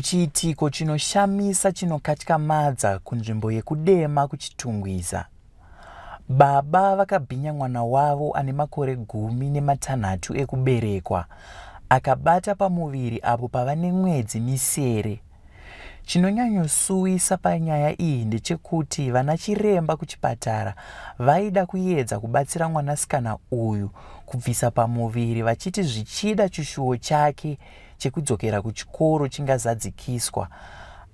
Muchiitiko chinoshamisa chinokatyamadza kunzvimbo yekuDema kuChitungwiza, baba vakabhinya mwana wavo ane makore 16 ekuberekwa akabata pamuviri apo pava nemwedzi misere. Chinonyanyosuwisa panyaya iyi ndechekuti vanachiremba kuchipatara vaida kuedza kubatsira mwanasikana uyu kubvisa pamuviri vachiti zvichida chishuwo chake chekudzokera kuchikoro chingazadzikiswa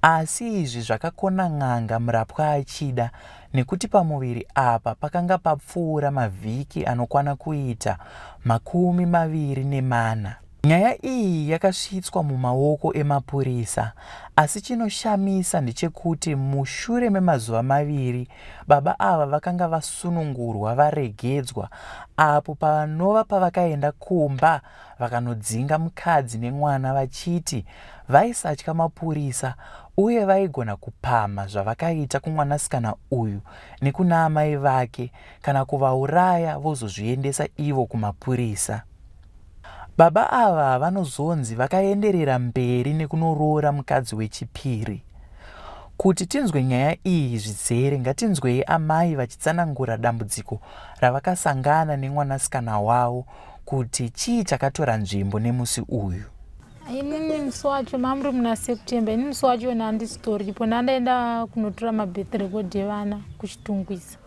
asi izvi zvakakona n'anga murapwa achida nekuti pamuviri apa pakanga papfuura mavhiki anokwana kuita 24. Nyaya iyi yakasvitswa mumaoko emapurisa asi chinoshamisa ndechekuti mushure memazuva maviri baba ava vakanga vasunungurwa varegedzwa apo panova pavakaenda kumba vakanodzinga mukadzi nemwana vachiti vaisatya mapurisa uye vaigona kupamha zvavakaita kumwanasikana uyu nekuna amai vake kana kuvauraya vozozviendesa ivo kumapurisa. Baba ava vanozonzi vakaenderera mberi nekunoroora mukadzi wechipiri. Kuti tinzwe nyaya iyi zvizere ngatinzwei amai vachitsanangura dambudziko ravakasangana nemwanasikana wavo kuti chii chakatora nzvimbo nemusi uyu. Inini musi wacho mamuri muna September, ini musi wacho ndandisitoripo, ndandaenda kunotora mabirth record evana kuChitungwiza.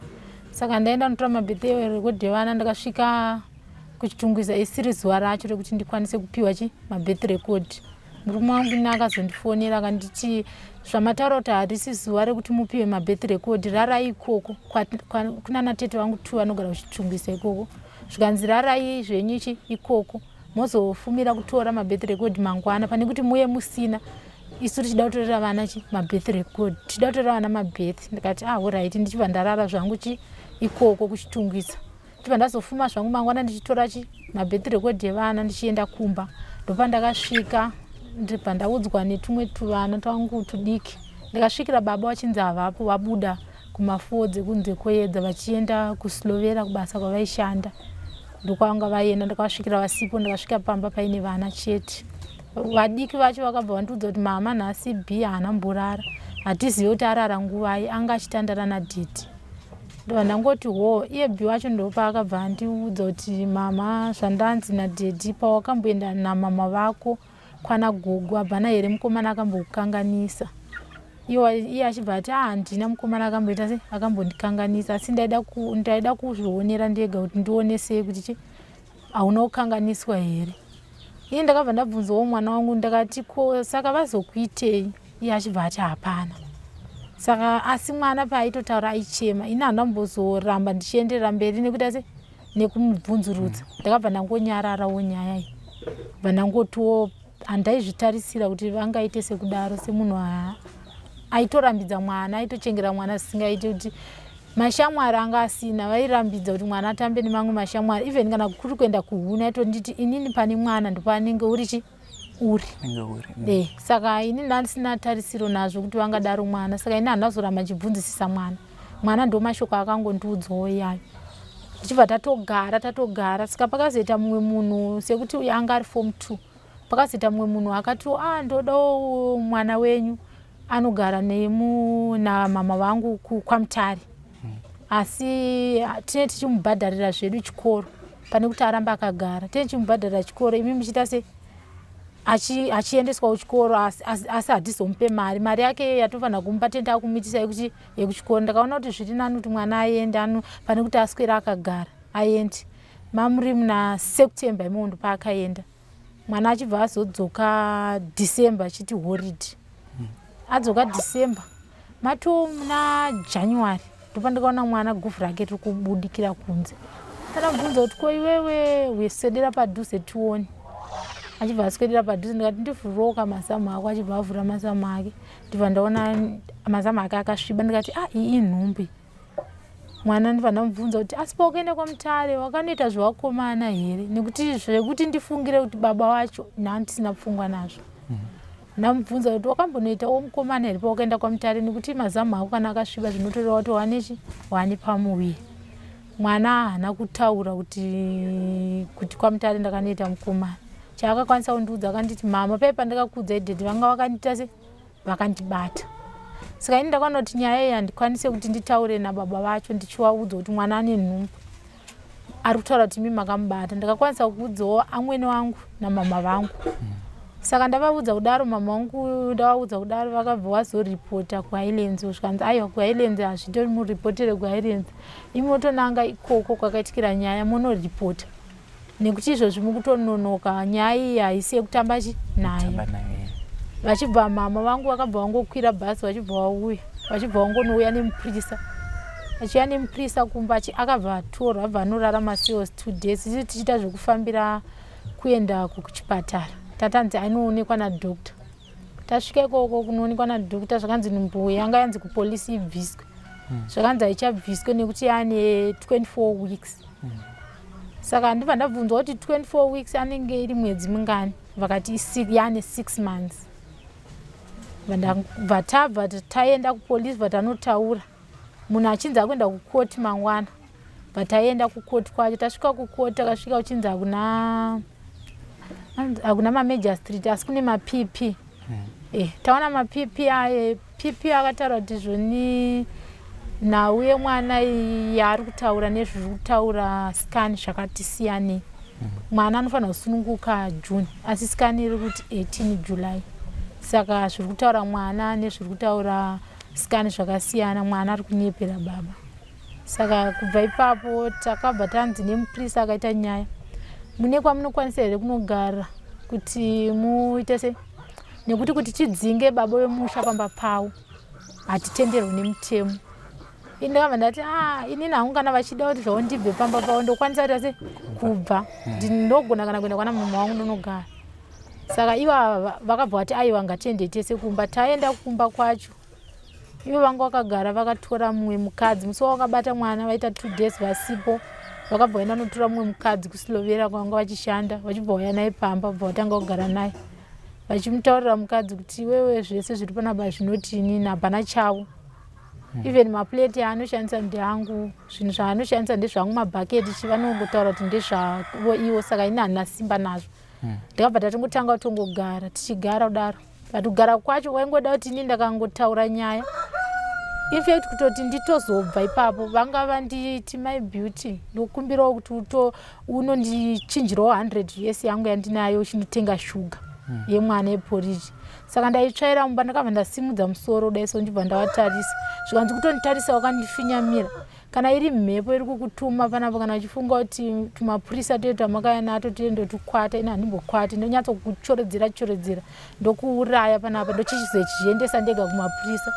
Saka ndaenda kunotora mabirth record evana ndakasvika kuChitungwiza isiri zuva racho rekuti ndikwanise kupiwa chi mabirth record. Murume wangu ini akazondifonera akanditi zvamataura kuti harisi zuva rekuti mupiwe mabirth record, rarai ikoko kunana tete vangu two vanogara kuChitungwiza ikoko. Zvikanzi rarai zvenyu ichi ikoko mozofumira kutora mabirth record mangwana pane kuti muye musina isu tichida kutorera vana chi mabirth record tichida kutorera vana mabirth. Ndikati ah alright, ndichibva ndarara zvangu chi ikoko kuChitungwiza. Ndichibva ndazofuma zvangu mangwana ndichitora chi mabirth record evana ndichienda kumba. Ndopandakasvika ndibva ndaudzwa netumwe tuvana twangu tudiki. Ndakasvikira baba vachinzi havapo, vabuda kuma4 dzekunze kwoedza vachienda kuSlovera kubasa kwavaishanda. Ndokwanga vaenda, ndakavasvikira vasipo, ndakasvika pamba paine vana chete. Vadiki vacho vakabva vandiudza kuti mama nhasi B haana mborara, hatizive kuti arara nguvai, anga achitandara nadhedhi. Ndobva ndangoti hoo, iye B wacho ndopaakabva andiudza kuti mama zvandanzi nadhedhi pawakamboenda namama vako kwana gogo hapana here mukomana akambokukanganisa. Iye achibva ati ah handina mukomana akamboita se akambondikanganisa, asi ndaida kuzvionera ndega kuti ndione sei kuti chi hauna kukanganiswa here. Iye ndakabva ndabvunzawo mwana wangu ndakati ko saka vazokuitei? Iye achibva ati hapana. Saka asi mwana paaitotaura aichema, ini handambozoramba ndichienderera mberi nekuita se nekumubvunzurudza. Ndakabva ndangonyararawo nyaya iyi, bva ndangotiwo handaizvitarisira kuti vangaite sekudaro, semunhu aitorambidza mwana, aitochengera mwana zvisingaite kuti mashamwari anga asina, vairambidza kuti mwana atambe nemamwe mashamwari, even kana kuri kuenda kuhuni aitonditi inini pane mwana ndopaanenge uri chi uri. Saka ini ndandisina tarisiro nazvo kuti vangadaro mwana, saka ini handazoramba ndichibvunzisisa mwana. Mwana ndo mashoko akangondiudzawo iyayo. Tichibva tatogara, saka pakazoita mumwe munhu sekuti uyu anga ari form 2, pakazoita mumwe munhu akati ah ndodawo mwana wenyu anogara namama vangu kwaMutare, asi tine tichimubhadharira zvedu chikoro pane kuti aramba akagara, tine tichimubhadharira chikoro imi muchiita se achiendeswa kuchikoro, asi hatizomupe mari, mari yake yatofanira kumupa tende akumuitisa yekuti yekuchikoro. Ndakaona kuti zviri nani kuti mwana aende pane kuti aswere akagara aende. Mamuri muna September imomo ndopaakaenda mwana, achibva azodzoka December achiti holiday. Adzoka December mato muna January ndopandikaona mwana guvhu rake riri kubudikira kunze. Ndakabvunza kuti ko iwewe weswedera padhuze tione. Achibva aswedera padhuze, ndikati ndivhuroka mazamu ako, achibva avhura mazamu ake, ndibva ndaona mazamu ake akasviba, ndikati ah iyi inhumbi mwana. Ndibva ndamubvunza kuti asi paukaenda kwaMutare wakanoita zvevakomana here, nekuti zvekuti ndifungire kuti baba wacho ndandisina pfungwa nazvo. Ndamubvunza kuti wakambonoitawo mukomana here pawakaenda kwaMutare, nekuti mazamu ako kana akasviba zvinotoreva kuti wanechi wane pamuviri. Mwana haana kutaura kuti kwaMutare ndakanoita mukomana. Chaakakwanisa kundiudza akanditi mama pai pandakakuudzai dhedhi vanga vakandiita se Vakandibata. Saka ini ndakaona kuti nyaya iyi handikwanise kuti nditaure nababa vacho ndichivaudza kuti mwana ane nhumbu. Ari kutaura kuti imi makamubata. Ndakakwanisa kuudzawo amwene wangu namama vangu. Saka ndavaudza kudaro mama vangu ndavaudza kudaro vakabva vazoripota kuHighlands zvikanzi aiwa kuHighlands hazvitori muripotere kuHighlands. Imi motonanga ikoko kwakaitikira nyaya monoripota. Nekuti izvozvi mukutononoka nyaya iyi haisi yekutamba chi nayo. Vachibva mama vangu vakabva vangokwira bhasi vachibva vauya vachibva vangonouya nemupurisa achiuya nemupurisa kumba akabva atorwa abva anorara maseos 2 days isu tichiita zvekufambira kuenda kuchipatara tatanzi anoonekwa nadoctor. Tasvika ikoko kunoonekwa nadoctor zvakanzi nhumbu yanga yanzi kupolisi ibviswe. Zvakanzi haichabviswe nekuti yaane 24 weeks. Saka ndibva ndabvunzwa kuti 24 weeks anenge iri mwedzi mingani, vakati yaane 6 months. Bva tabva taenda kupolisi bva tanotaura munhu achinzi akuenda kukoti mangwana. Bva taenda kukoti kwacho, tasvika kukoti takasvika kuchinzi hakuna mamajor street asi kune maPP. Taona maPP aye, PP akataura kuti zvoni nhau yemwana yaari kutaura nezviri kutaura scan zvakati siyanei. Mwana anofanira kusununguka June asi scan iri kuti 18 July. Saka zviri kutaura mwana nezviri kutaura scan zvakasiyana, mwana ari kunyepera baba. Saka kubva ipapo takabva tanzi nemupurisa akaita nyaya, mune kwamunokwanisa here kunogara kuti muite sei, nekuti kuti tidzinge baba vemusha pamba pavo hatitenderwi nemutemo. Ini ndakabva ndati inini hangu kana vachida kuti zvavo ndibve pamba pavo ndokwanisa kuita sei kubva, ndinogona kana kuenda kwana mama wangu ndonogara. Saka ivo vakabva vati aiwa ngatiende tese kumba. Taenda kumba kwacho ivo vanga vakagara vakatora mumwe mukadzi musi wavakabata mwana vaita 2 days vasipo, vakabva vaenda notora mumwe mukadzi kuSlovera kwavanga vachishanda, vachibva vauya naye pamba vabva vatanga kugara naye vachimutaurira mukadzi kuti iwewe zvese zviri panapa zvinoti inini hapana chavo. Even maplate aanoshandisa ndeangu, zvinhu zvaanoshandisa ndezvangu, mabhaketi chi vanongotaura kuti ndezvavo ivo, saka ini handina simba nazvo. Ndakabva tatongotanga kutongogara tichigara kudaro, but kugara kwacho kwaingoda kuti ini ndakangotaura nyaya, in fact kutoti nditozobva ipapo vanga vanditi my beauty ndokumbirawo kuti unondichinjirawo 100 US yangu yandinayo uchinotenga shuga yemwana yeporiji. Saka ndaitsvaira mumba ndakabva ndasimudza musoro kudai so ndibva ndavatarisa, zvikanzi kutonditarisa wakandifinyamira, kana iri mhepo iri kukutuma panapo, kana uchifunga kuti tumapurisa tuye twamakaya nato tuye ndotukwata, ini handimbokwati, ndonyatsokuchoredzera choredzera ndokuuraya panapa ndochichizochiendesa ndega kumapurisa.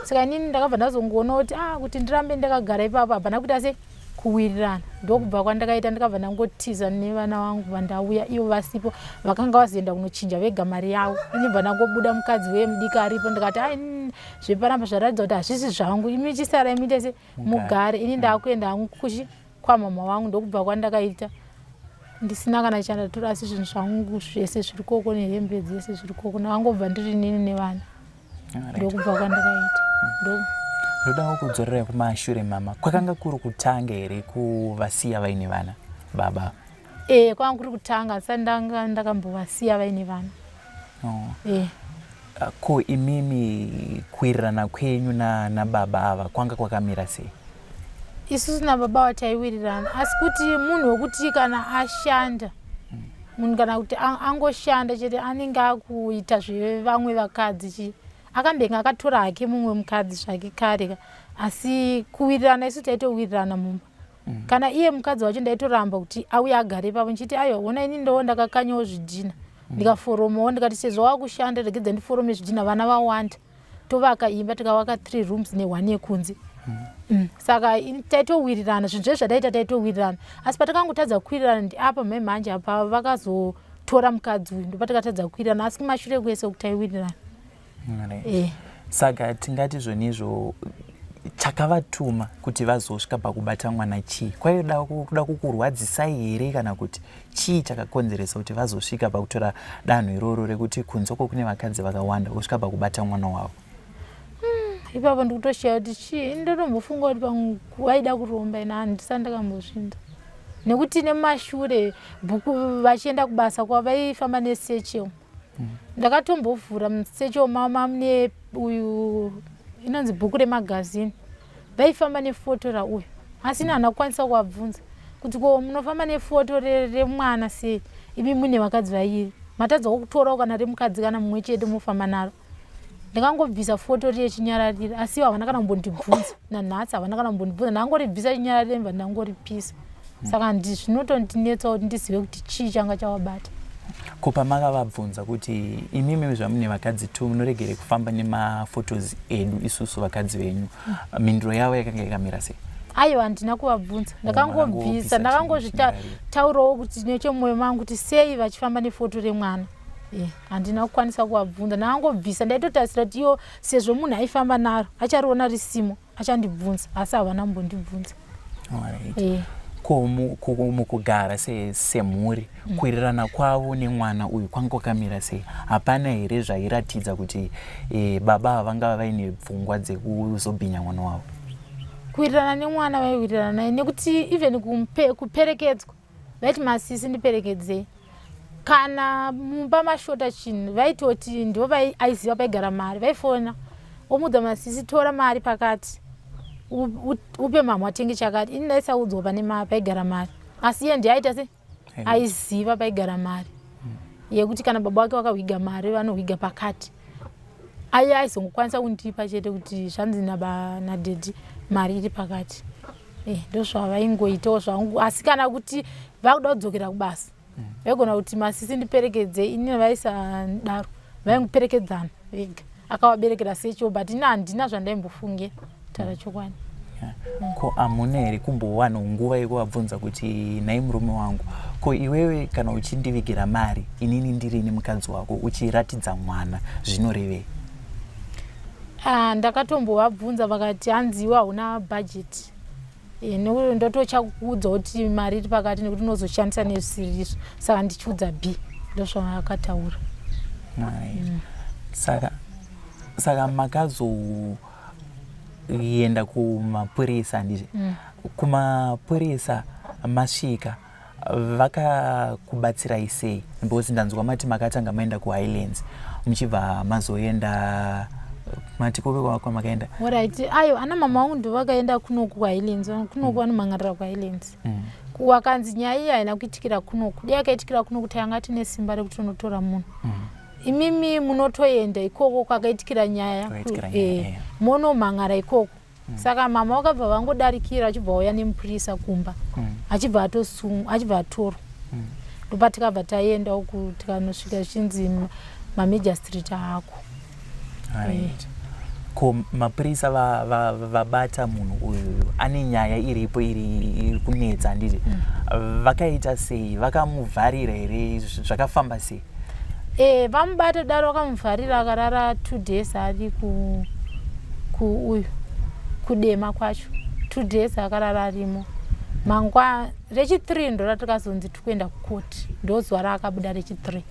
Saka inini ndakabva ndazongoona kuti kuti ndirambe ndakagara ipapo hapana kuita sei kuwirirana, ndokubva kwandakaita ndikabva ndangotiza nevana vangu vandauya ivo vasipo, vakanga vazoenda kunochinja vega mari yavo. Ini bva ndangobuda mukadzi weye mudiki aripo ndikati ai zvepanapa zvaratidza kuti hazvisi zvangu, imi chisarai muite se mugare, ini ndakuenda hangu kuchi kwamama wangu. Ndokubva kwandakaita ndisina kana chandatora, asi zvinhu zvangu zvese zviri koko nehembe dzese zviri koko, ndakangobva ndiri nini nevana, ndokubva kwandakaita. Ndodawo kudzorera kumashure mama, kwakanga kuri kutanga here kuvasiya vaine vana baba? Kwanga kuri kutanga, asati ndanga ndakambovasiya vaine vana. Ko imimi kuwirirana kwenyu nababa ava kwanga kwakamira sei? Isusu nababa vataiwirirana, asi kuti munhu wekuti kana ashanda munhu kana kuti angoshanda chete anenge akuita zvevamwe vakadzi chi akambenge akatora hake mumwe mukadzi zvake kare, asi kuwirirana isu taitowirirana mumba. Kana iye mukadzi wacho ndaitoramba kuti auye agare ipapo, ndichiti aiwa ona ini ndoo ndakakanyawo zvidhina ndikaforomawo, ndikati sezvo wakushanda regedza ndiforome zvidhina, vana vawanda tovaka imba, tikavaka 3 rooms ne1 yekunze. Saka taitowirirana zvinhu zvese zvataita taitowirirana, asi patakangotadza kuwirirana ndiapa mai manje apa vakazotora mukadzi uyu, ndopatakatadza kuwirirana, asi kumashure kwese uku taiwirirana. Saka tingati zvonizvo chakavatuma kuti vazosvika pakubata mwana chii? Kwaida kuda kukurwadzisai here, kana kuti chii chakakonzeresa kuti vazosvika pakutora danho iroro rekuti kunze uko kune vakadzi vakawanda vosvika pakubata mwana wavo? Ipapo ndikutoshiya kuti chii, ndotombofunga kuti pamwe vaida kuromba, ina handisati ndakambozvinzwa nekuti nemashure bhuku vachienda kubasa kwavo vaifamba nesechel. Ndakatombovhura musechel mavo mamune uyu inonzi bhuku remagazini vaifamba nefoto rauyu asi ini handina kukwanisa kuvabvunza kuti ko munofamba nefoto remwana sei imi mune vakadzi vairi matadza kutorawo kana remukadzi kana mumwe chete mofamba naro ndakangobvisa foto riye chinyararire asi ivo havana kana kumbondibvunza nanhasi havana kana kumbondibvunza ndangoribvisa chinyararire mva ndangoripisa saka zvinotondinetsa kuti ndizive kuti chii changa chavabata. Ko pamakavabvunza kuti imimi zvamune vakadzi two munoregere kufamba nemaphotos edu isusu vakadzi venyu, mhinduro yavo yakanga yakamira sei? Aiwa, handina kuvabvunza, ndakangobvisa, ndakangozvitaurawo kuti nechemumwoyo mangu kuti sei vachifamba nefoto remwana. Handina kukwanisa kuvabvunza, ndakangobvisa. Ndaitotarisira kuti iyo sezvo munhu aifamba naro achariona risimo achandibvunza, asi havana kumbondibvunza. Ko mukugara semhuri kuwirirana kwavo nemwana uyu kwanga kwakamira sei? Hapana here zvairatidza kuti baba ava vangava vaine pfungwa dzekuzobhinya mwana wavo? Kuwirirana nemwana vaiwirirana naye, nekuti even kuperekedzwa vaiti masisi ndiperekedzei, kana mumba mashota chinhu vaitoti ndo aiziva paigara mari, vaifona omudza masisi tora mari pakati upe mhamhu atenge chakati. Ini ndaisaudzwa pane paigara mari, asi iye ndiye aita se aiziva paigara mari yekuti kana baba vake vakahwiga mari vanohwiga pakati. Aiye aizongokwanisa kundipa chete kuti zvanzi nadaddy mari iri pakati. Ndozvavaingoitawo zvangu, asi kana kuti vakuda kudzokera kubasa vaigona kuti masisi ndiperekedze, ini vaisadaro, vaingoperekedzana vega akavaberekera secho, but ini handina zvandaimbofungira taura chokwadi. Ko hamuna here kumbowana nguva yekuvabvunza kuti nhai murume wangu, ko iwewe kana uchindivigira mari inini ndirini mukadzi wako uchiratidza mwana zvinorevei? Ah, ndakatombovabvunza, vakati hanzi iwe hauna bhajeti, ndotochakuudza kuti mari iri pakati nekuti unozoshandisa nezvisiri izvo, saka ndichiudza b ndozvavakataura. Saka makazoenda kumapurisa, handizve? Kumapurisa masvika vakakubatsirai sei? Because ndanzwa mati makatanga maenda kuHighlands, muchibva mazoenda mati kuve kwamakaenda. Alright, ayo ana mama vangu ndo vakaenda kunoku kuHighlands, kunoku vanomhangarira kuHighlands. Wakanzi nyaya iyi haina kuitikira kunoku, dai yakaitikira kunoku tanga tine simba rekuti unotora munhu. Imimi munotoenda ikoko kwakaitikira nyaya, monomhangara ikoko. Saka mama vakabva vangodarikira achibva auya nemupurisa kumba, achibva atosungwa, achibva atorwa. Ndopa tikabva taenda uku, tikanosvika zvichinzi mamagistrate haako. Ko mapurisa vabata munhu uyu ane nyaya iripo iri kunetsa, handiti? Vakaita sei? Vakamuvharira here? Zvakafamba sei? Vamubata daro vakamuvharira, akarara 2 days ari ku kuuyu kudema kwacho, 2 days akarara arimo. Mangwa rechi3 ndo ratikazonzi tikuenda kukoti, ndo zuva raakabuda rechi3.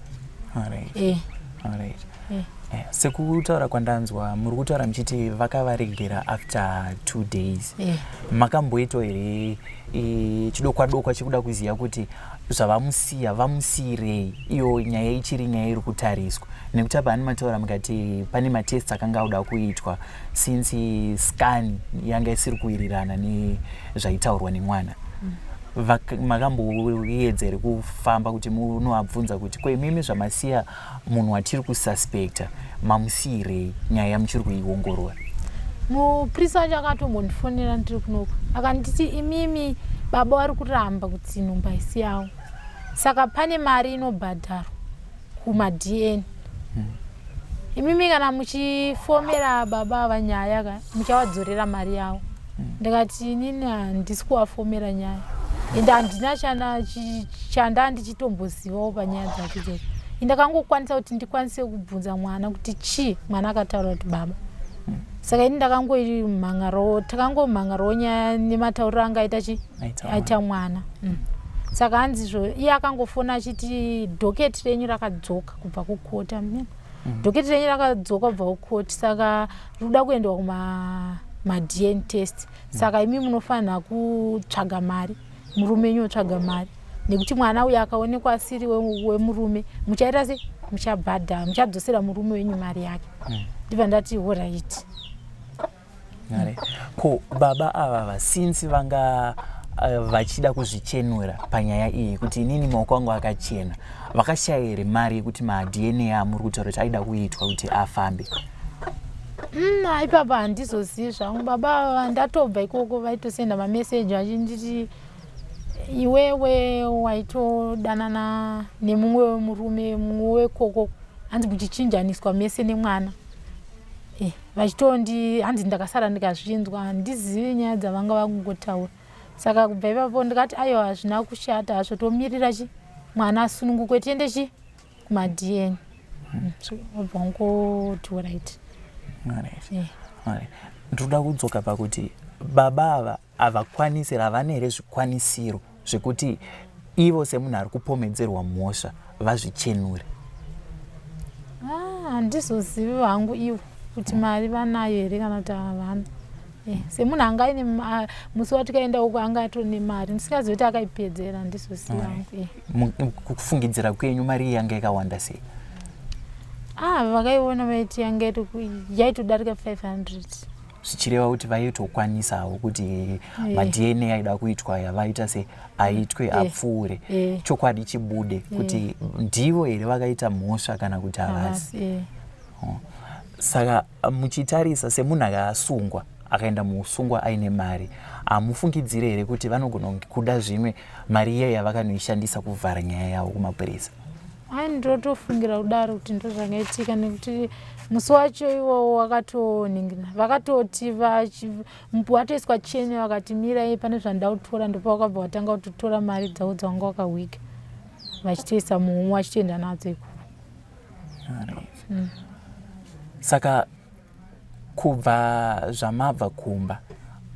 Sekutaura kwandanzwa muri kutaura muchiti vakavaregera after 2 days. Makamboitawo here chidokwa dokwa chekuda kuziva kuti zvavamusiya vamusiyirei, iyo nyaya ichiri nyaya iri kutariswa? Nekuti apa hani mataura mukati pane matests akanga auda kuitwa since scan yanga isiri kuwirirana nezvaitaurwa nemwana. Makamboedza here kufamba kuti munovabvunza kuti ko imimi zvamasiya munhu watiri kususpecta mamusiyirei, nyaya yamuchiri kuiongorora? Mupurisa wacho akatombondifonera ndiri kunoku, akanditi imimi baba vari kuramba kuti nhumba isi yavo, saka pane mari inobhadharwa kumaDNA. Imimi kana muchifomera baba ava nyaya ka muchavadzorera mari yavo. Ndikati inini handisi kuvafomera nyaya, ende handina chanda ndichitombozivawo panyaya dzacho idzodzo. Indakangokwanisa kuti ndikwanise kubvunza mwana kuti chii, mwana akataura kuti baba. Saka ini ndakangomhangarawo, takangomhangarawo nyaya nematauriro anga aita chi aita mwana. Saka hanzizvo iye akangofona achiti docket renyu rakadzoka kubva kukota, docket renyu rakadzoka kubva kukoti, saka rikuda kuendwa kumaDNA test, saka imi munofanira kutsvaga mari, murume enyu otsvaga mari, nekuti mwana uyu akaonekwa asiri wemurume muchaita sei? Muchabhadhara, muchadzosera murume wenyu mari yake. Ndibva ndati horaiti. Ko baba ava vasinzi vanga vachida kuzvichenura panyaya iyi kuti inini maoko angu akachena, vakashaya here mari yekuti maDNA amuri kutaura kuti aida kuitwa kuti afambe? Ipapa handizozivi zvangu. Baba ava ndatobva ikoko vaitosenda mameseji vachinditi iwewe waitodanana nemumwe wemurume, mumwe wekoko, hanzi muchichinjaniswa mese nemwana. Vachitondi hanzi ndakasara ndikazvinzwa, handizivi nyaya dzavanga vakungotaura. Saka kubva ipapo ndikati aiwa, hazvina kushata hazvo, tomirira chi mwana asunungukwe tiende chi kumaDNA. Obva ungoti right. Ndinoda kudzoka pakuti baba ava havakwanisi, havane here zvikwanisiro zvekuti ivo semunhu ari kupomedzerwa mhosva vazvichenure? Ah, handizozivi hangu ivo kuti mari vanayo here kana kuti havana. Semunhu anga aine musi watikaenda uko anga atori nemari, ndisingazivi kuti akaipedzera, handizozivi hangu. Kufungidzira kwenyu mari iyi yanga yakawanda sei? Ah, vakaiona vaiti yanga yaitodarika 500. Zvichireva kuti vaitokwanisawo kuti maDNA aida kuitwa aya vaita se aitwe, apfuure, chokwadi chibude kuti ndivo here vakaita mhosva kana kuti havasi. Oh. Saka muchitarisa semunhu akasungwa, akaenda muusungwa aine mari, hamufungidzire here kuti vanogona kuda zvimwe mari iya yavakanoishandisa kuvhara nyaya yavo kumapurisa? Ai, ndotofungira kudaro kuti ndo zvakaitika, nekuti musi wacho iwowo wakatoningina vakatoti watoiswa cheni, vakati mirai, pane zvandida kutora. Ndopa wakabva watanga kutotora mari dzavo dzavanga wakahwiga, vachitoisa muhomwe vachitoenda nadzo ikoko. Saka kubva zvamabva kumba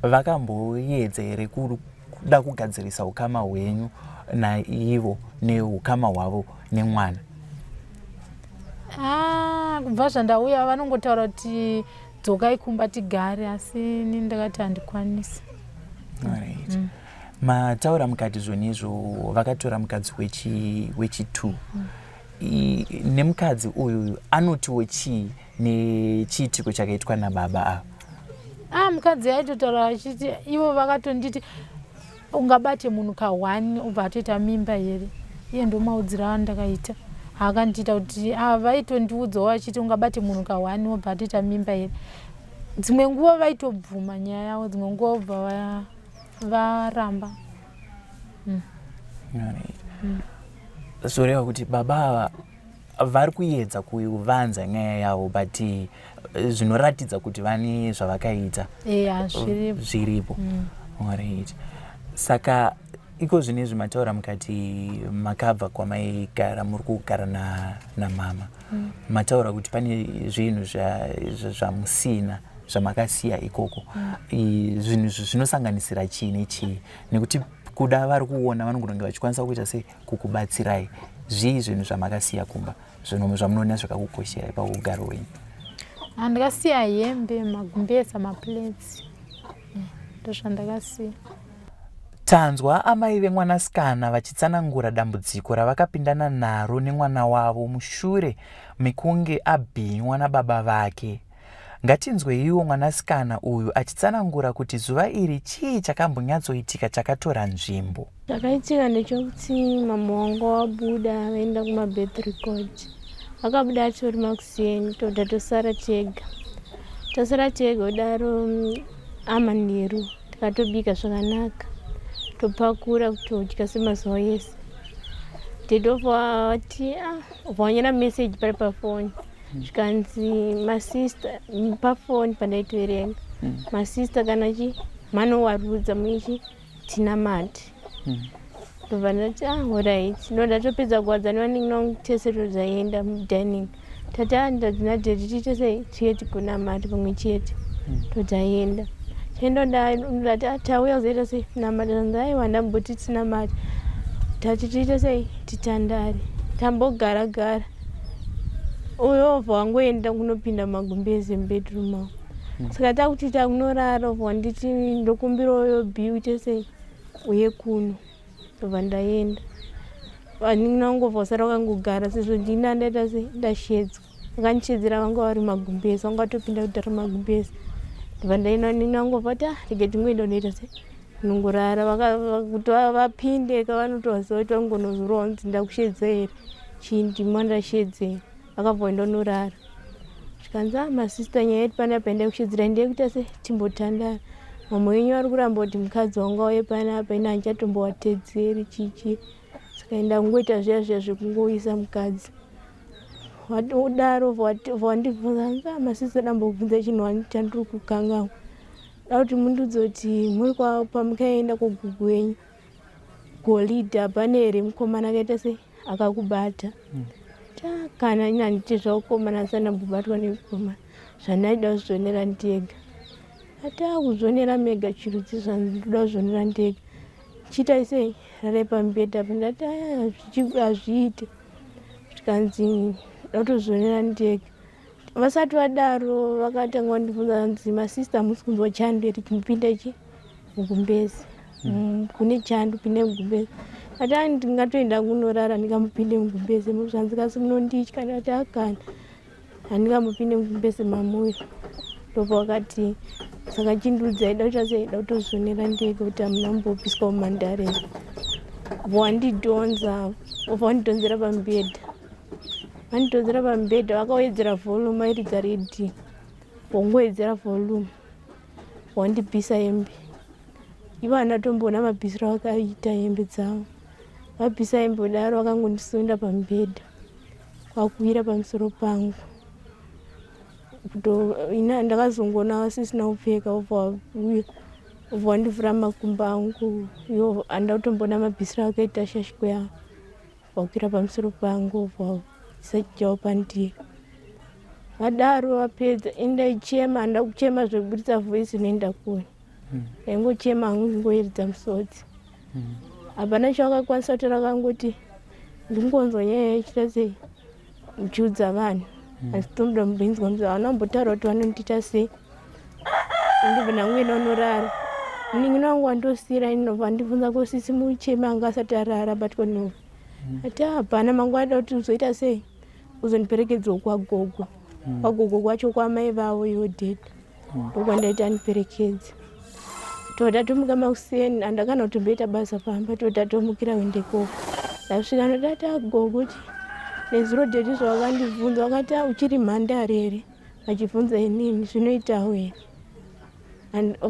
vakamboedza here kuda kugadzirisa ukama hwenyu naivo neukama hwavo nemwana? Ah, kubva zvandauya vanongotaura kuti dzokai kumba tigare, asi ini ndakati handikwanisi. Alright. Mataura mukati zvonizvo vakatora mukadzi wechi2. Nemukadzi uyu anotiwo chii nechiitiko chakaitwa nababa ava? Ah, mukadzi aitotaura achiti ivo vakatonditi ungabate munhu ka1 ubva atoita mimba here? Iye ndomaudziro andakaita akandiita kuti, ah, vaitondiudzawo vachiti ungabate munhu ka1 wobva atoita mimba here? Dzimwe nguva vaitobvuma nyaya yavo, dzimwe nguva vobva varamba. Alright. Zvoreva kuti baba ava vari kuedza kuvanza nyaya yavo, but zvinoratidza kuti vane zvavakaita. Eya, zviripo. Zviripo. Alright. Saka iko zvinezvi mataura mukati makabva kwamaigara, muri kugara namama. Mataura kuti pane zvinhu zvamusina zvamakasiya ikoko. Zvinhu izvi zvinosanganisira chii nechii? Nekuti kuda vari kuona vanogona kunge vachikwanisa kuita sei kukubatsirai. Zvii zvinhu zvamakasiya kumba, zvinhu zvamunoona zvakakukosherai paugaro hwenyu? Ndakasiya hembe, magumbeza, maplates, ndozvandakasiya. Tanzwa amai vemwanasikana vachitsanangura dambudziko ravakapindana naro nemwana wavo mushure mekunge abhinywa nababa vake. Ngatinzweiwo mwanasikana uyu achitsanangura kuti zuva iri chii chakambonyatsoitika chakatora nzvimbo. Chakaitika ndechekuti mama wangu wabuda vaenda kumabirth record. Vakabuda atori makuseni, tobva tosara tega. Tasara tega kudaro, amanheru tikatobika zvakanaka, topakura kutodya semazuva ese. Tedobva vati, ah, vanyora meseji pari pafoni, zvikanzi masista pafoni pandaitoverenga, masista kana chi manowarudza muichi tinamati. Ndobva ndati, ah, alright. Ndo ndatopedza kuwadza nevanin'ina vangu tese, todzaenda mudining. Tati, ah, ndadzina daddy, tiite sei, tiye tigonamati pamwe chete. Todzaenda, chaenda, ndati, ah, tauya kuzoita sei, namata. Tanzi aiwa, ndamboti tinamati, tati tiite sei, titandare. Tambogara gara, uyo obva wangoenda kunopinda mumagumbezi mubedroom avo. Saka takuti takunorara, obva wanditi ndokumbirawo bi uite sei, uye kuno. Ndobva ndaenda. Vanin'ina vangu vobva vasara vakangogara sezvo ndini andaita se ndashedzwa. Vakandishedzera vanga vari magumbezi, vanga vatopinda kudhara magumbezi. Ndobva ndaenda vanin'ina vangu vobva vati ah rega tingoenda unoita se unongorara. Kuti vapinde ka vanotovaziva kuti vangonozorwa kunzi ndakushedza here chii ndimi wandashedzera. Vakabva vaenda unorara. Zvikanzi ah masista nyaya yedu panapa yandakushedzera ndeyekuita se timbotandara. Mama wenyu vari kuramba kuti mukadzi wangu auye panapa ini handichatombowatedzeri chichi. Saka ndangoita zviya zviya zvekungouyisa mukadzi. Wadaro wandibvunza hanzi ah masista dambobvunza chinhu chandiri kukanganwa. Da kuti mundiudze kuti muri pamukaenda kugugu wenyu goridhe hapana here mukomana akaita sei akakubata. Kana ini handiti zvakukomana asati ndambobatwa nemukomana zvandaida kuzvionera ndega. Ati akuzvionera mega chirudzi zvandoda kuzvionera ndega. Chiitai sei rarai pamubhedha apa ndati aya hazviite. Zvikanzi ndatozvionera ndega. Vasati vadaro vakatanga vandibvunza hanzi masista hamusi kunzwa chando here chimupinda chi mugumbezi. Kune chando pinde mugumbezi. Ati ah ndingatoenda kunorara ndingamupinde mugumbezi zvanzi kasi munonditya ndati akana handingamupinde mugumbezi mamuri. Ndobva vakati saka chindiudzai da kuita sei da kutozvionera ndega kuti hamuna kumbopiswa mumhandare. Wandidhonza wobva wandidhonzera pamubhedha. Vandidhonzera pamubhedha vakawedzera volume vairidza redhiyo. Wongowedzera volume wandibvisa hembe. Ivo handina kutomboona mabvisiro avakaita hembe dzavo. Vabvisa hembe kudaro vakangondisunda pamubhedha kwakuwira pamusoro pangu. Ndakazongoona vasisina kupfeka vobva vauya vobva vandivhura makumbo angu. Ivo handina kutomboona mabvisiro avakaita shashiko yavo. Vakwira pamusoro pangu vobva vaisa chichavo pandiri. Vadaro vapedza ini ndaichema handina kuchema zvekuburitsa voice inoenda kure. Ndaingochema hangu ndingoyeredza musodzi. Hapana chavakakwanisa kutaura vakangoti ndingonzwa nyaya yachiita sei muchiudza vanhu. Asi tomuda mumbinzwa muzwa havana kumbotaura kuti vanondiita sei. Ndobva ndangoenda kunorara. Munin'ina wangu wandosiyira ini ndobva andibvunza ko sisi mucheme anga asati arara abatwa nehope. Ati hapana mangwana kuti uzoita sei uzondiperekedzawo kwagogo. Kwagogo kwacho kwamai vavo ivo dhedhi. Ndokwandaiti andiperekedze. Toda tomuka makuseni handakana kutomboita basa pamba toda tomukira kuenda ikoko. Ndasvika ndodati agogo chi nezuro dhedhi zvavakandibvunza vakati uchiri mhandare here vachibvunza inini zvinoitawo here.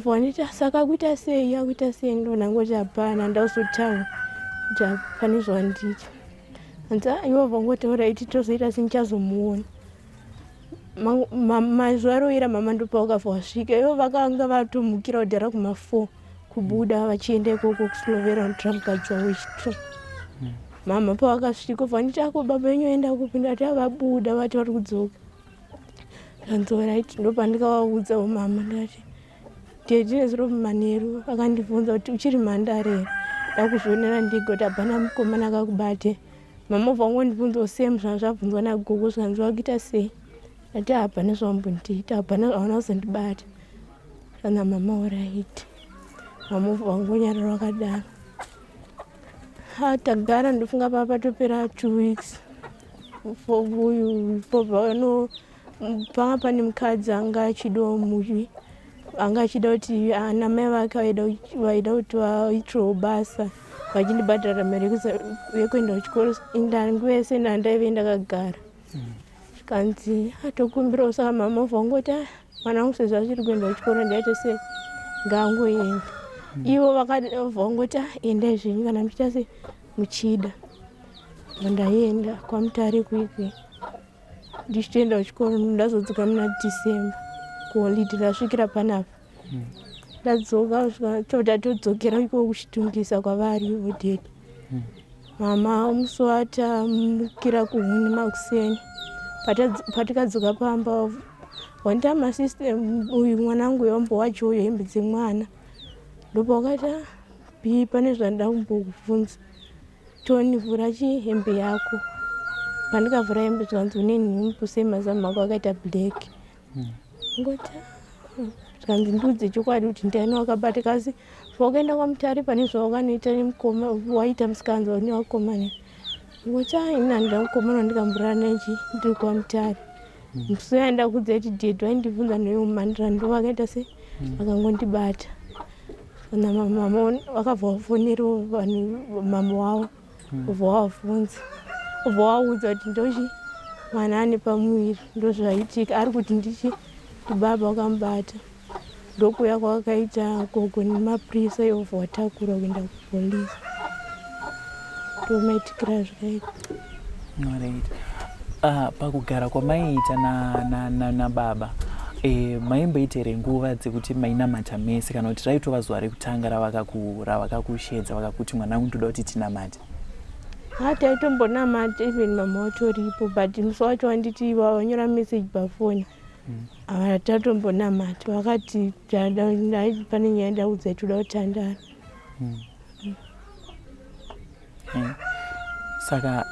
Wanditi saka akuita sei akuita sei ndonangoti hapana ndakuzotaura kuti pane zvawandiita. Hanzi ivo vangotaura iti tozoita sei ndichazomuona. Mazuva aroira mama ndopavakabva vasvika ivo vakanga vatomukira kudhara kuma4 kubuda vachienda ikoko kuSlovera kunotora mukadzi wavo wechitwo. Mama pavakasvika vanditi ako baba venyu vaenda kupi ndati vabuda vati vari kudzoka. Zvanzi alright ndopandikavaudzawo mama ndikati dhedhi nezuro manheru vakandibvunza kuti uchiri mhandare here ndakuzvionera ndega kuti hapana mukomana akakubate. Mama vangondibvunzawo same zvanga zvabvunzwa nagogo zvikanzi wakuita sei ndati hapana zvawambondiita hapana hauna kuzondibata. Kana mama alright. Mama vangonyarara vakadaro. Tagara ndofunga pava patopera 2 weeks. Uyu panga pane mukadzi anga achidawo muvi anga achida kuti ana mai vake vaida kuti vaitirewo basa vachindibhadhara mari yekuenda kuchikoro. Nguva yese ndaive ndakagara. Zvikanzi atokumbirawo saka mama vangoti mwana wangu sezvo achiri kuenda kuchikoro ndaita sei ngaangoenda. Ivo vakangoti endai zvenyu kana muchiita sei muchida. Ndaenda kwaMutare kuikwe ndichitoenda kuchikoro ndazodzoka muna December kuholiday ndasvikira panapa. Ndadzoka toda todzokera ikoko kuchitungisa kwavari ivo dhedhi. Mama musi watamukira kuhuni makuseni patikadzoka pamba wandita masista uyu mwana wangu wambowacho uyu hembe dzemwana ndopawakati bii pane zvandida kumbokubvunza. Tony vhura chi hembe yako. Pandikavhura hembe zvikanzi une nhumbu sei mazamu ako akaita black. Ngoti zvikanzi ndiudze chokwadi kuti ndiani wakabata kasi wakaenda kwaMutare pane zvawakanoita nemukoma waita musikanzwa nevakomana. Ngocha ini handina mukomana wandikamborara naye chi ndiri kwaMutare. Musi uya ndakudza kuti dhedhi vaindibvunza neumhandira ndo vakaita se vakangondibata. Kana mama vakabva vafonera vanhu mama wavo ubva wavabvunza ubva waudza kuti ndochi mwana ane pamuviri ndozvaitika ari kuti ndichi ndibaba vakamubata. Ndokuuya kwakaita gogo nemapurisa yobva watakura kuenda kupolisi ndomaitikira zvakaita. Alright. Pakugara kwamaiita nababa na, na, na e, maimboita here nguva dzekuti mainamata mese kana kuti raitova zuva rekutanga ravakakushedza vakakuti mwanangu ndoda kuti tinamate? Ha, taitombonamata even mama watoripo but musi wacho wanditi wanyora message pafoni Havatombonamati vakati pane nyaya ndaudza toda kutandara. Saka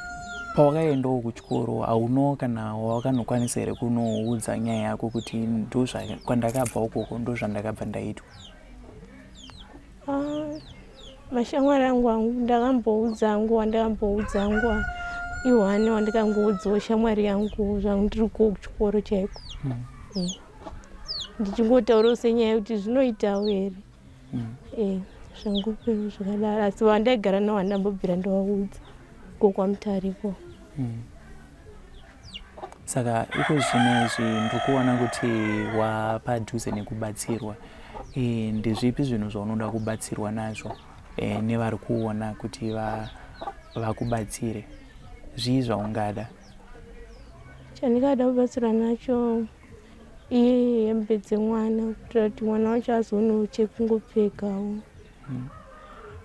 pawakaendawo kuchikoro hauno kana wakanokwanisa here kunoudza nyaya yako kuti ndokwandakabva ukoko ndozvandakabva ndaitwa? Ah, mashamwari angu angu ndakamboudza angu wandakamboudza angu ihwani wandikangoudzawo shamwari yangu zvangu ndiri kuwo kuchikoro chaiko. Ndichingotaurawo senyaya yekuti zvinoitawo here. Zvangu zvakadaro asi wandaigara nawo handambobvira ndavaudza ko kwaMutariko. Saka iko zvino izvi ndiri kuona kuti wapadhuze nekubatsirwa. E, ndezvipi zvinhu zvaunoda kubatsirwa nazvo e, nevari kuona kuti vakubatsire? Zvii zvaungada? Chandingada kubatsirwa nacho iye hembe dzemwana kuitira kuti mwana wacho azoonewo chekungopfekawo.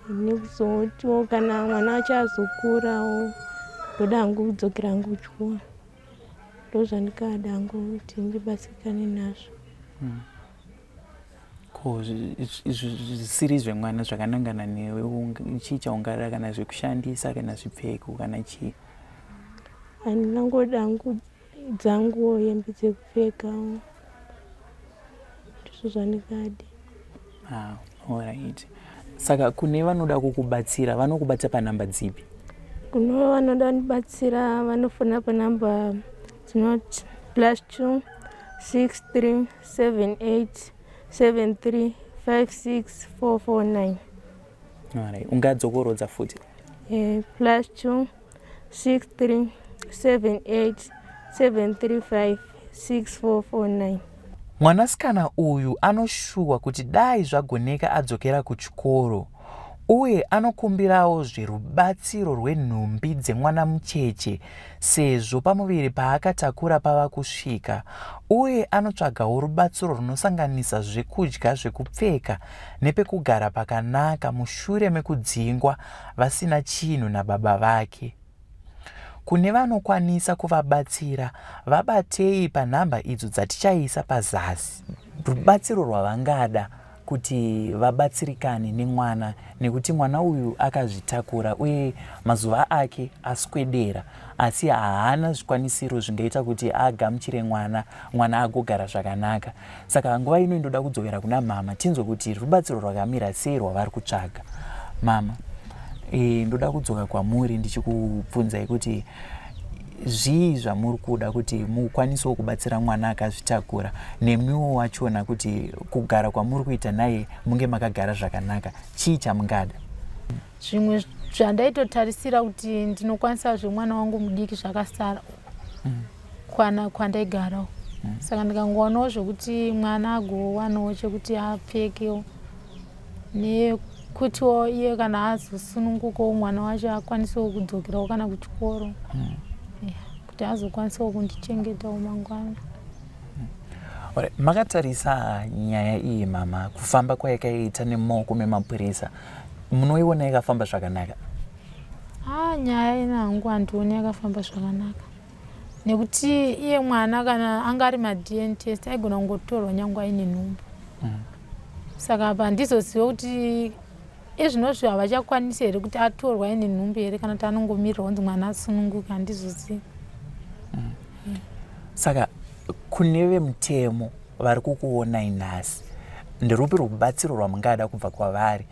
Nekuzotiwo kana mwana wacho azokurawo ndoda hangu kudzokera hangu kuchikoro. Ndozvandikada hangu kuti ndibatsirikane nazvo. Ko zvisiri zvemwana zvakanangana newe chii chaungada kana zvekushandisa kana zvipfeko kana chii? Handingangoda hangu dzanguwo hembe dzekupfekawo ndizvo zvandingade. Ah, alright. Saka kune vanoda kukubatsira vanokubata panhamba dzipi? Kune vanoda kundibatsira vanofona panhamba dzinoti +2 63 78 73 56 449. Alright. Ungadzokorodza futi? +2 63 78 735 6449. Mwanasikana uyu anoshuwa kuti dai zvagoneka adzokera kuchikoro uye anokumbirawo zverubatsiro rwenhumbi dzemwana mucheche sezvo pamuviri paakatakura pava kusvika uye anotsvagawo rubatsiro runosanganisa zvekudya, zvekupfeka nepekugara pakanaka mushure mekudzingwa vasina chinhu nababa vake. Kune vanokwanisa kuvabatsira, vabatei panhamba idzo dzatichaisa pazasi. Rubatsiro rwavangada kuti vabatsirikane nemwana nekuti mwana uyu akazvitakura uye mazuva ake aswedera asi haana zvikwanisiro zvingaita kuti agamuchire mwana, mwana agogara zvakanaka. Saka nguva ino ndoda kudzokera kuna mama tinzwe kuti rubatsiro rwakamira sei rwavari kutsvaga. Mama, ndoda kudzoka kwamuri ndichikubvunzai kuti zvii zvamuri kuda kuti mukwanisewo kubatsira mwana akazvitakura nemiwo wachona kuti kugara kwamuri kuita naye munge makagara zvakanaka, chii chamungada? Zvimwe zvandaitotarisira kuti ndinokwanisa zvemwana wangu mudiki zvakasara kwana kwandaigarawo. Saka ndikangowanawo zvekuti mwana agowanawo chekuti apfekewo nekutiwo iye kana azosunungukawo mwana wacho akwanisewo kudzokerawo kana kuchikoro. Yeah, kuti azokwanisawo kundichengetawo mangwana. Alright, makatarisa nyaya iyi mama, kufamba kwayakaita nemaoko memapurisa, munoiona yakafamba zvakanaka? Ah, nyaya ina hangu handioni yakafamba zvakanaka nekuti iye mwana kana anga ari maDNA test aigona kungotorwa nyangwe aine nhumbu. Saka apa handizoziva kuti ezvinozvi havachakwanisi here kuti atorwa aine nhumbu here kana kuti anongomirira kunzi mwana asununguke, handizozivi. Saka kune vemutemo vari kukuonai nhasi, nderupi rubatsiro rwamungada kubva kwavari?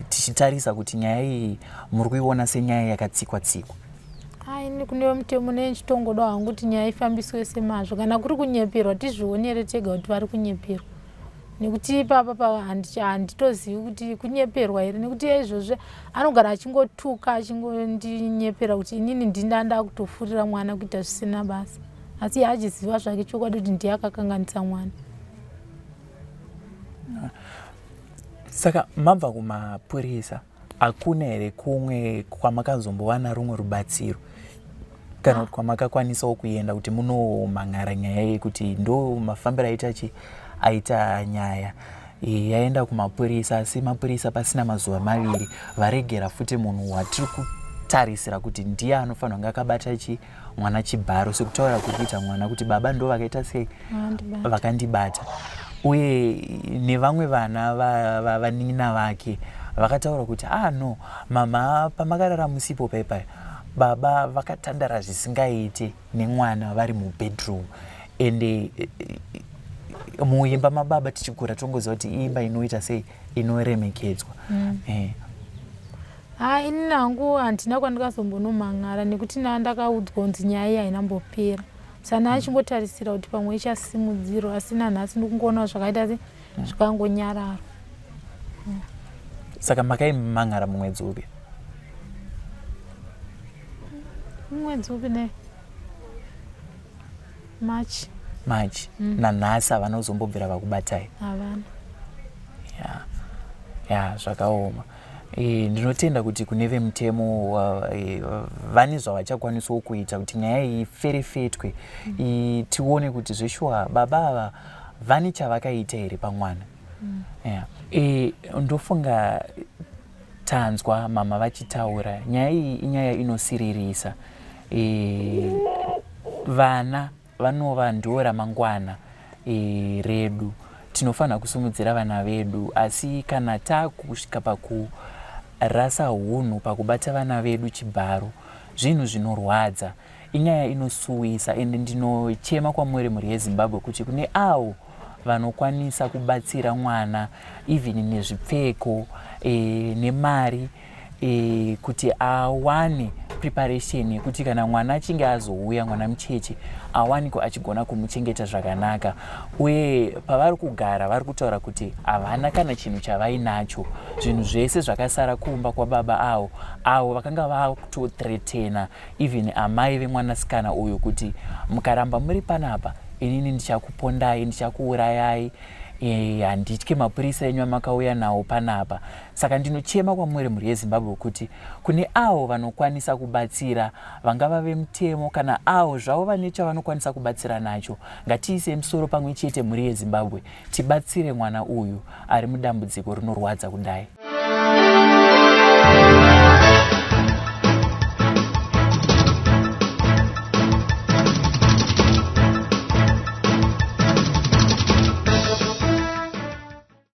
Tichitarisa kuti nyaya iyi muri kuiona senyaya yakatsikwa tsikwa. Ini kune mutemo nechitongoda hangu kuti nyaya ifambiswe semazvo. Kana kuri kunyeperwa tizvionere tega kuti vari kunyeperwa. Nekuti ipapa pa handitozivi kuti kunyeperwa here nekuti izvozvi anogara achingotuka achingondinyepera kuti inini ndinda ndakutofurira mwana kuita zvisina basa. Asi iye achiziva zvake chokwadi kuti ndiye akakanganisa mwana. Saka mabva kumapurisa hakuna here kumwe kwamakazombowana rumwe rubatsiro kana kuti kwamakakwanisawo kuenda kuti munomhan'ara nyaya yekuti ndo mafambiro aita chi aita nyaya yaenda kumapurisa asi mapurisa pasina mazuva maviri varegera futi munhu watiri kutarisira kuti ndiye anofanira kunge akabata chi mwana chibharo sekutaura kuri kuita mwana kuti baba ndo vakaita sei vakandibata uye nevamwe vana vanin'ina vake vakataura kuti ah no mama pamakarara musipo paipaya baba vakatandara zvisingaite nemwana vari mubedroom ende eh, muimba mababa tichikura tongoziva kuti imba inoita sei inoremekedzwa mm. eh. Haa inini hangu handina kwandikazombonomhan'ara nekuti ndakaudzwa kunzi nyaya iyi haina mbopera saka ndachingotarisira kuti pamwe ichasimudzirwa asi nanhasi ndikungoonawo zvakaita se zvikangonyarara. Saka makaimhan'ara mumwedzi upi? Mumwedzi upi ne? March. March. Nanhasi havana kuzombobvira vakubatai? Havana. Ya, ya zvakaoma. E, ndinotenda kuti kune vemutemo e, vane zvavachakwanisawo kuita kuti nyaya iyi iferefetwe mm. Tione kuti zveshuwa baba ava vane chavakaita here pamwana mm. Yeah. E, ndofunga tanzwa mama vachitaura nyaya iyi inyaya inosiririsa e, vana vanova ndiwo ramangwana e, redu tinofanira kusimudzira vana vedu asi kana takusvika pakurasa hunhu pakubata vana vedu chibharo zvinhu zvinorwadza inyaya inosuwisa ende ndinochema kwamuri mhuri yeZimbabwe kuti kune avo vanokwanisa kubatsira mwana even nezvipfeko e, nemari e, kuti awane preparation yekuti kana mwana achinge azouya mwana mucheche awanikwe achigona kumuchengeta zvakanaka uye pavari kugara vari kutaura kuti havana kana chinhu chavainacho zvinhu zvese zvakasara kumba kwababa avo avo vakanga vakutothreatena even amai vemwanasikana uyu kuti mukaramba muri panapa inini ndichakupondai ndichakuurayai e, handitye mapurisa enyu amakauya nawo panapa saka ndinochema kwamuri mhuri yeZimbabwe kuti kune avo vanokwanisa kubatsira vangava vemutemo kana avo zvavo vane chavanokwanisa kubatsira nacho ngatiise musoro pamwe chete mhuri yeZimbabwe tibatsire mwana uyu ari mudambudziko rinorwadza kudai.